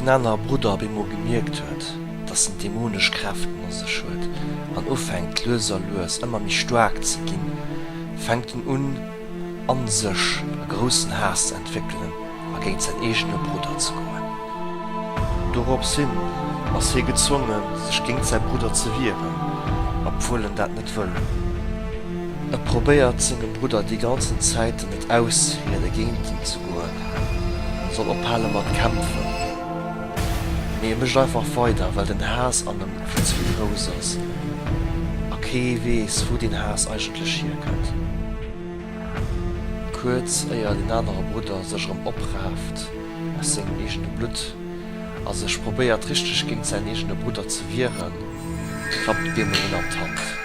deen anere Brudder op eemol gemierkt huet, dass en dämonesch Kräften a sech huet an ufänkt lues a lues ëmmer méi staark ze ginn, fänkt en un an sech e groussen Haass ze entwéckelen a géint säin eegene Brudder ze goen. Dorops hin ass hie gezwongen sech géint säi Brudder ze wieren, obwuel en dat net wëll. E probéiert sengem Brudder déi ganzen Zäiten et auszeriede géint en ze goen, en soll ophale mat kämpfen, mee e mécht einfach weider, well den Haass an em vill ze vill grouss ass a kee weess wou deen Haass eigentlech hierkënnt. Kuerz éier deen anere Brudder sech erëm opraaft aus sengem eegene Blutt a sech probéiert richteg géint säin eegene Brudder ze wieren, klappt bemol een an d'Hand.